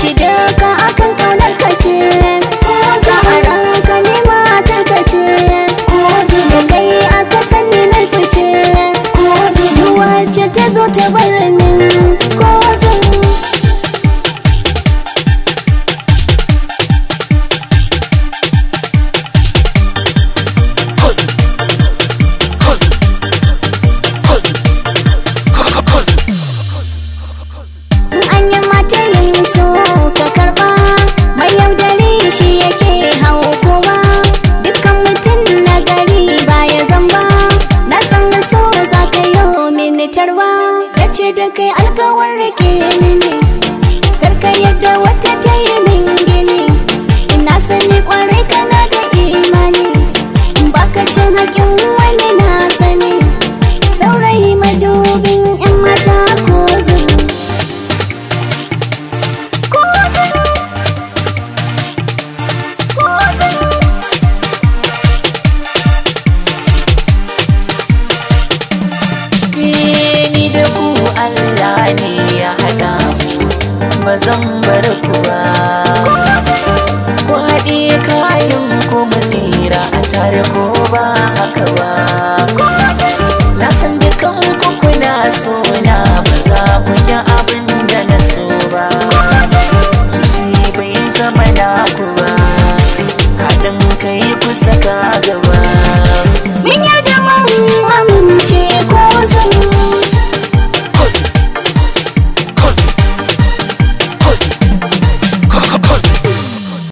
Gashi duka akan kaunar ka ce, Sa'ara ka nema ta ka ce, Da kai aka sani na fice, Duk wacce ta zo ta bar min ko zan. An yi mata yin so ka karba, mai yaudare shi yake hau kowa. Dukkan mutum na gari baya zamba, na san so za ka yi mini tarwa. Ya ce da kai alkawar rike mini, karka yadda wata ta yi min gini. Na sani kwarai kana da imani, baka cin haƙin wani na sani. Saurayi madubin 'yan mata ko zubi. Ni da ku Allah ne ya haɗa mu, ba zan bar ku ba. Ku haɗe kayan ku mu tsira a tare ko ba haka ba. Na san dukan ku kuna so na, ba za ku ki abin da na so ba. Kishi bai zama naku ba, haɗin kai ku saka gaba.